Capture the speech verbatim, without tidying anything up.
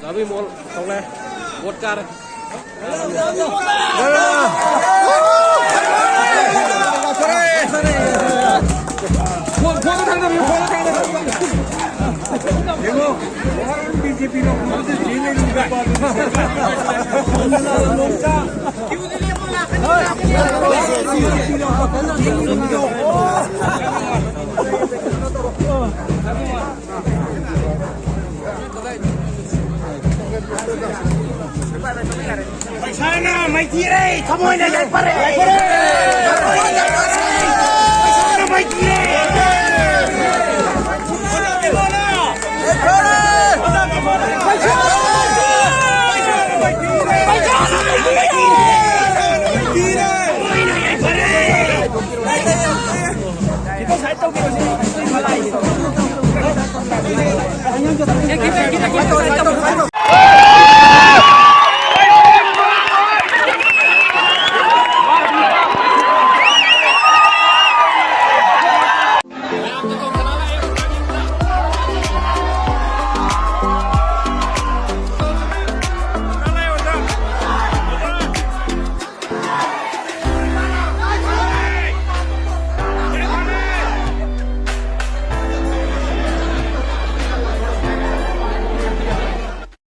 ꯑꯕꯤ ꯃꯣꯜ ꯇꯧꯂꯦ꯫ Vote ꯀꯥꯔꯦ꯫ ꯌꯦꯡꯉꯣ, B J ꯄꯤ ꯂꯧꯕꯗꯨꯗ ꯌꯦꯡ ꯂꯩꯔꯝꯕ꯫ ꯄꯩꯁꯥꯅ ꯃꯥꯏꯊꯤꯔꯦ, ꯊꯃꯣꯏꯅ ꯌꯥꯏꯐꯔꯦ꯫ ꯄꯩꯁꯥꯅ ꯃꯥꯏꯊꯤꯔꯦ꯫